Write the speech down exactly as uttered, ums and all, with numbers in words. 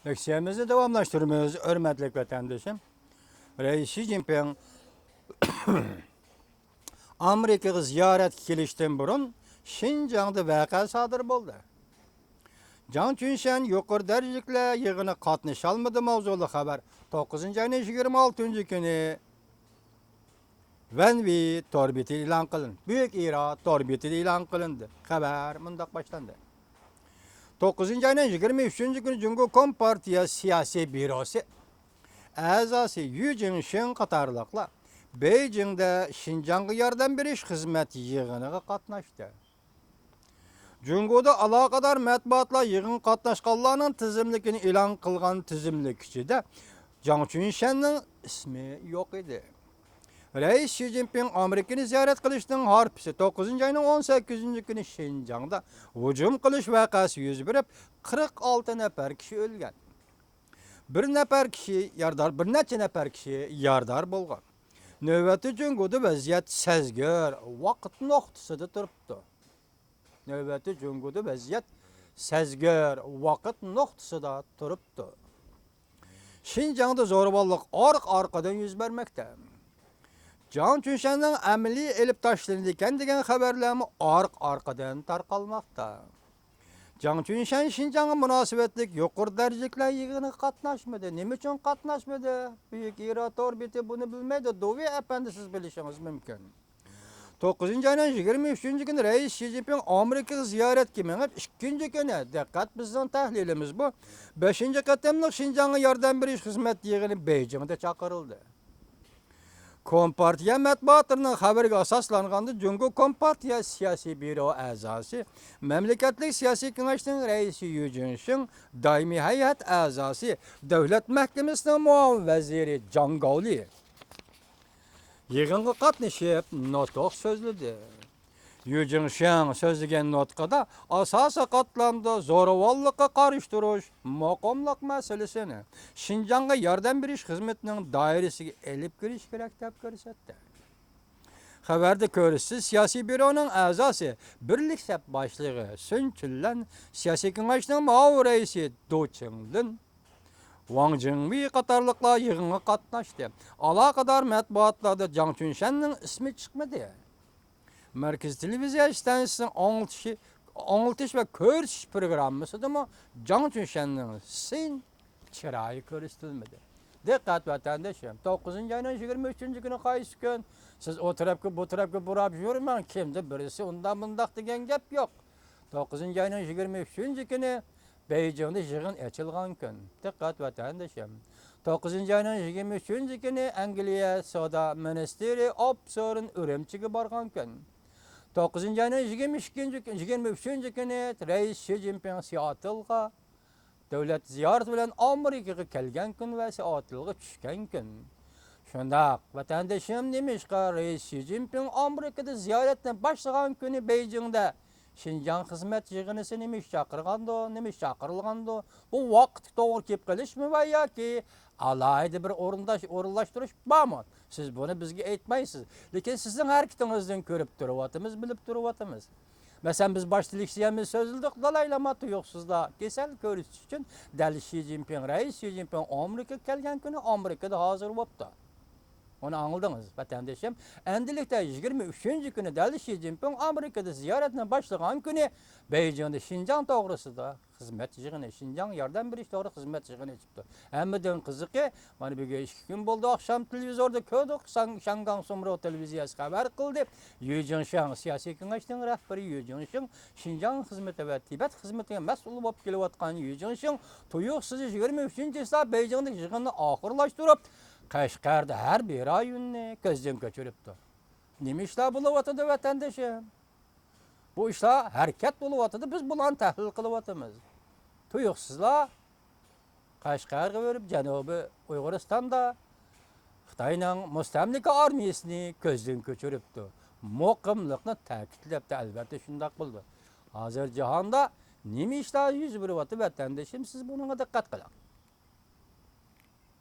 لېكسىيەمىزنى داۋاملاشتۇرىمىز، ھۆرمەتلىك ۋەتەندىشىم. رەئىس شى جىنپىڭ ئامېرىكىغا زىيارەتكە كېلىشتىن بۇرۇن شىنجاڭدا ۋەقە سادىر بولدى. جاڭ چۈنشەن يۇقىرى دەرىجىلىكلەر يىغىنىغا قاتنىشالمىدى ماۋزۇلۇق خەۋەر توققۇزىنچى ئاينىڭ يىگىرمە ئالتىنچى كۈنى ۋەنۋى تور بېتىدە ئېلان قىلىندى. بۈيۈك ئىرا تور بېتىدە ئېلان قىلىندى. خەۋەر مۇنداق باشلاندى. توققۇزىنچى ئاينىڭ يىگىرمە ئۈچىنچى كۈنى جۇڭگو كومپارتىيە سىياسىي بيۇروسى ئەزاسى يۈ جىڭشىڭ قاتارلىقلار بېيجىڭدە شىنجاڭغا ياردەم بېرىش خىزمەت يىغىنىغا قاتناشتى. جۇڭگودا ئالاقىدار مەتبۇئاتلار يىغىنغا قاتناشقانلارنىڭ تىزىملىكىنى ئېلان قىلغان تىزىملىك ئىچىدە جاڭ چۈنشەننىڭ ئىسمى يوق ئىدى. رەئىس شى جىنپىڭ ئامېرىكىنى زىيارەت قىلىشنىڭ ھارپىسى توققۇزىنچى ئاينىڭ ئون سەككىزىنچى كۈنى شىنجاڭدا ھۇجۇم قىلىش ۋەقەسى يۈز بېرىپ، قىرىق ئالتە نەپەر كىشى ئۆلگەن. بىر نەپەر كىشى يارىدار، بىر نەچچە نەپەر كىشى يارىدار بولغان. نۆۋەتتە جۇڭگودا ۋەزىيەت سەزگۈر ۋاقىت نۇقتىسىدا تۇرۇپتۇ. نۆۋەتتە جۇڭگودا ۋەزىيەت سەزگۈر ۋاقىت نۇقتىسىدا تۇرۇپتۇ. شىنجاڭدا زورىۋاللىق ئارقا-ئارقىدىن يۈز بەرمەكتە. جاڭ چۈنشەننىڭ ئەمەلىي ئېلىپ تاشلىنىدىكەن دېگەن خەۋەرلەرمۇ ئارقا-ئارقىدىن تارقالماقتا. جاڭ چۈنشەن شىنجاڭغا مۇناسىۋەتلىك يۇقىرى دەرىجىلىكلەر يىغىنىغا قاتناشمىدى. نېمە ئۈچۈن قاتناشمىدى؟ بۈيۈك ئىرا تور بېتى بۇنى بىلمەيدۇ. دۇۋى ئەپەندى، سىز بىلىشىڭىز مۇمكىن. توققۇزىنچى ئاينىڭ يىگىرمە ئۈچىنچى كۈنى رەئىس شى جىنپىڭ ئامېرىكىغا زىيارەتكە مېڭىپ، ئىككىنچى كۈنى، دىققەت، بىزنىڭ تەھلىلىمىز بۇ، بەشىنچى قېتىملىق شىنجاڭغا ياردەم بېرىش خىزمەت يىغىنى بېيجىڭدا چاقىرىلدى. كومپارتىيە مەتبۇئاتلىرىنىڭ خەۋىرىگە ئاساسلانغاندا، جۇڭگو كومپارتىيە سىياسىي بيۇرو ئەزاسى، مەملىكەتلىك سىياسىي كېڭەشنىڭ رەئىسى يۈ جىڭشىڭ، دائىمىي ھەيئەت ئەزاسى، دۆلەت مەھكىمىسىنىڭ مۇئاۋىن ۋەزىرى جاڭ گاۋلى يىغىنغا قاتنىشىپ، نۇتۇق سۆزلىدى. يۈ جىڭشىڭ سۆزلىگەن نۇتقىدا ئاساسىي قاتلامدا زورىۋاللىققا قارشى تۇرۇش، مۇقىملىق مەسىلىسىنى شىنجاڭغا ياردەم بېرىش خىزمىتىنىڭ دائىرىسىگە ئېلىپ كىرىش كېرەك دەپ كۆرسەتتى. خەۋەردە كۆرسىتىلىشىچە، سىياسىي بيۇرونىڭ ئەزاسى، بىرلىك سەپ باشلىقى سۈن چۈنلەن، سىياسىي كېڭەشنىڭ مۇئاۋىن رەئىسى دۇ چىڭلىن، ۋاڭ جىڭۋېي قاتارلىقلار يىغىنغا قاتناشتى. ئالاقىدار مەتبۇئاتلاردا جاڭ چۈنشەننىڭ ئىسمى چىقمىدى. مەركىزىي تېلېۋىزىيە ئىستانسىسىنىڭ ئاڭلىتىشى، ئاڭلىتىش ۋە كۆرسىتىش پروگراممىسىدىمۇ جاڭ چۈنشەننىڭ سىن چىرايى كۆرسىتىلمىدى. دىققەت ۋەتەندىشىم، توققۇزىنچى ئاينىڭ يىگىرمە ئۈچىنچى كۈنى قايسى كۈن؟ سىز ئۇ تەرەپكە، بۇ تەرەپكە بۇراپ يۈرمەڭ، كىمدە بىرسى ئۇنداق مۇنداق دېگەن گەپ يوق. توققۇزىنچى ئاينىڭ يىگىرمە ئۈچىنچى كۈنى بېيجىڭدا يىغىن ئېچىلغان كۈن. دىققەت ۋەتەندىشىم. توققۇزىنچى ئاينىڭ يىگىرمە ئۈچىنچى كۈنى ئەنگلىيە سودا مىنىستىرى ئوبسورن ئۈرۈمچىگە بارغان كۈن. توققۇزىنچى ئاينىڭ يىگىرمە ئىككىنچى كۈن، يىگىرمە ئۈچىنچى كۈنى رەئىس شى جىنپىڭ سىئاتلغا دۆلەت زىيارىتى بىلەن ئامېرىكىغا كەلگەن كۈن ۋە سىئاتلغا چۈشكەن كۈن. شۇنداق، ۋەتەندىشىم، نېمىشقا رەئىس شى جىنپىڭ ئامېرىكىدا زىيارەتنى باشلىغان كۈنى بېيجىڭدا شىنجاڭ خىزمەت يىغىنىسى نېمە ئىش چاقىرغاندۇ، نېمە ئىش چاقىرىلغاندۇ؟ بۇ ۋاقىتقا توغرا كېلىپ قېلىشمۇ ۋە ياكى ئالاھىدە بىر ئورۇنداش-، ئورۇنلاشتۇرۇش بارمۇ؟ سىز بۇنى بىزگە ئېيتمايسىز. لېكىن سىزنىڭ ھەرىكىتىڭىزدىن كۆرۈپ تۇرۇۋاتىمىز، بىلىپ تۇرۇۋاتىمىز. مەسىلەن، بىز باشتا لېكسىيەمىزدە سۆزلىدۇق، دالاي لاما تۇيۇقسىزلا كېسەل كۆرسىتىش ئۈچۈن دەل شى جىنپىڭ، رەئىس شى جىنپىڭ ئامېرىكىغا كەلگەن كۈنى ئامېرىكىدا ھازىر بوپتۇ. ئۇنى ئاڭلىدىڭىز، ۋەتەندىشىم. ئەمدىلىكتە يىگىرمە ئۈچىنچى كۈنى دەل شى جىنپىڭ ئامېرىكىدا زىيارەتنى باشلىغان كۈنى بېيجىڭدا شىنجاڭ توغرىسىدا خىزمەت يىغىنى، شىنجاڭ ياردەم بېرىش توغرا خىزمەت يىغىنى ئېچىپتۇ. ھەممىدىن قىزىقى، مانا بۈگۈن ئىككى كۈن بولدى، ئاخشام تېلېۋىزوردا كۆردۇق، شاڭ-، شياڭگاڭ سۇمرۇ تېلېۋىزىيەسى خەۋەر قىلدى. يۈ جىڭشىڭ، سىياسىي كېڭەشنىڭ رەھبىرى يۈ جىڭشىڭ، شىنجاڭ خىزمىتى ۋە تىبەت خىزمىتىگە مەسئۇل بولۇپ كېلىۋاتقان يۈ جىڭشىڭ تۇيۇقسىز يىگىرمە ئۈچىنچى چىسلا بېيجىڭدىكى يىغىننى ئاخىرلاشتۇرۇپ، قەشقەردە ھەربىي رايوننى كۆزدىن كۆچۈرۈپتۇ. نېمە ئىشلار بولۇۋاتىدۇ، ۋەتەندىشىم؟ بۇ ئىشلار ھەرىكەت بولۇۋاتىدۇ، بىز بۇلارنى تەھلىل قىلىۋاتىمىز. تۇيۇقسىزلا قەشقەرگە بېرىپ، جەنۇبىي ئۇيغۇرىستاندا خىتاينىڭ مۇستەملىكە ئارمىيىسىنى كۆزدىن كۆچۈرۈپتۇ. مۇقىملىقنى تەكىتلەپتۇ، ئەلۋەتتە شۇنداق بولىدۇ. ھازىر جاھاندا نېمە ئىشلار يۈز بېرىۋاتىدۇ، ۋەتەندىشىم، سىز بۇنىڭغا دىققەت قىلىڭ.